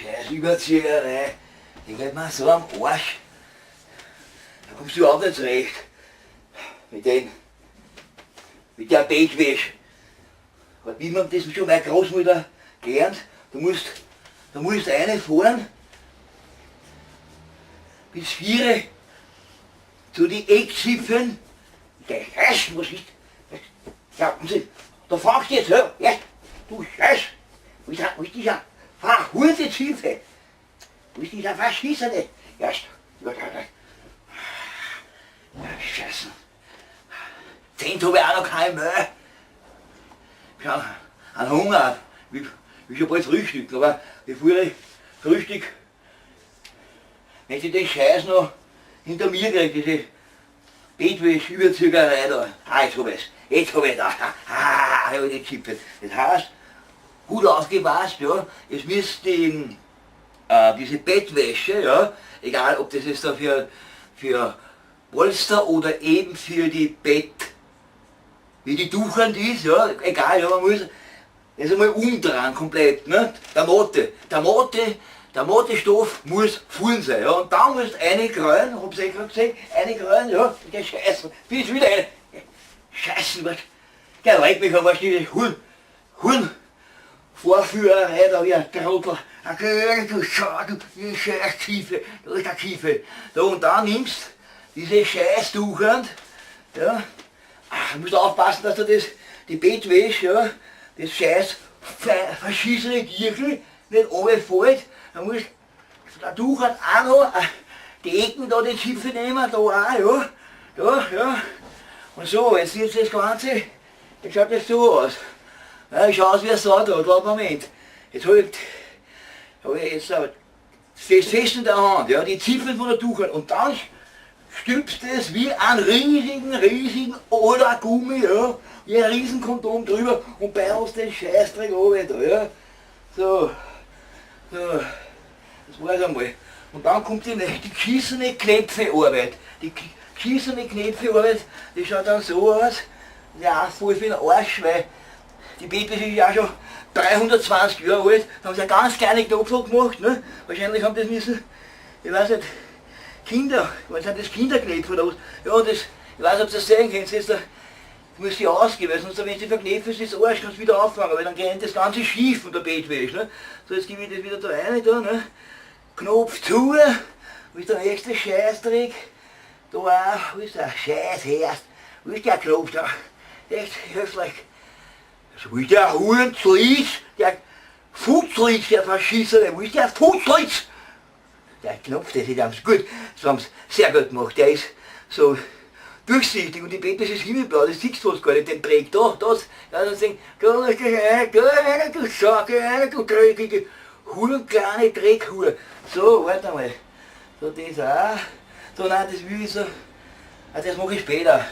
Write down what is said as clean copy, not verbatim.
Scheiß Überzieherei, die geht mir so am Arsch. Da kommst du überhaupt nicht zurecht. Mit den, mit der Bettwäsche. Hat niemand das schon meine Großmutter gelernt? Du musst reinfahren bis 4 zu die Eckzipfeln. Der Scheiß, was ist? Glauben Sie, da fragst du jetzt, ja, ja, du Scheiß, wo ist dieser verhurte Zipfel? Wo ist dieser verschissene? Ja, ja, ja, ja. Scheiße. Zehnt habe ich auch noch kein Mühe. Ich habe einen Hunger. Ich will schon bald frühstücken, aber bevor ich frühstück, möchte ich den Scheiß noch hinter mir kriegen, diese Bettwäsche-Überzieherei da. Ah, jetzt hab ich's. Jetzt hab ich da. Ah, hab ich die Chippe. Das heißt, gut aufgepasst, ja, es müsste diese Bettwäsche, ja, egal, ob das jetzt da für Polster oder eben für die Bett, wie die Tuchern ist, ja, egal, ja, man muss das einmal umdrehen komplett, ne? Der Mattestoff muss voll sein, ja, und dann musst du eine, hab's eh grad gesehen, eine, ja, der Scheiße, bis wieder eine, Scheiße, was, der leck mich am Arsch, diese Huhn, Huhn, Vorführerei da wie ein Trottel, du Schau, du scheiß Kiefe, da ist der Kiefe. So, und da nimmst diese Scheißtuchern, ja, ach, du musst aufpassen, dass du das, die Bettwäsche, ja, das scheiß verschissene Tierchen nicht runterfällt. Da musst der Tuch hat auch noch die Ecken da, die Zipfel nehmen, da auch, ja, da, ja. Und so, jetzt ist das Ganze, jetzt schaut das so aus. Ja, ich schau aus wie ein Sau da, da, Moment. Jetzt hab ich jetzt das fest in der Hand, ja, die Zipfel von der Tuch und dann stülpst du es wie einen riesigen, riesigen alter Gummi, ja, wie ein Riesenkondom drüber und beilst den Scheißdreck runter da, ja. So, so, das war's einmal. Und dann kommt die geschissene Knöpfearbeit. Die geschissene Knöpfearbeit, die schaut dann so aus, ja, voll für den Arsch, weil die Bettwäsche ist ja schon 320 Jahre alt, da haben sie ein ganz kleine Knopfel gemacht, ne? Wahrscheinlich haben das müssen, ich weiß nicht, Kinder, was sind das, Kinderknöpfe oder was? Ja, und das, ich weiß nicht, ob ihr das sehen könnt, das, da muss sie ausgehen, weil sonst, wenn sie verknöpft ist, ist Arsch, kannst du wieder auffangen, weil dann geht das Ganze schief von der Bettwäsche, ne? So, jetzt gebe ich das wieder da rein, da, ne? Knopf zu, wo ist der nächste Scheißdreck? Da auch, wo ist der Scheiß herst? Wo ist der Knopf da? Echt, höflich. Wo ist der Hurenslitz? Der Futzlitz, der Verschissene, wo ist der Futzlitz? Der Knopf, das ist ganz gut, das haben sie sehr gut gemacht, der ist so durchsichtig und die Bettwäsche ist himmelblau, das siehst du fast gar nicht, den Dreck da, das, ja, dann sagen, du Schacke, du dreckige Huren, kleine Dreckhure. So, warte mal, so das auch, so nein, das will ich so, ah, das mache ich später.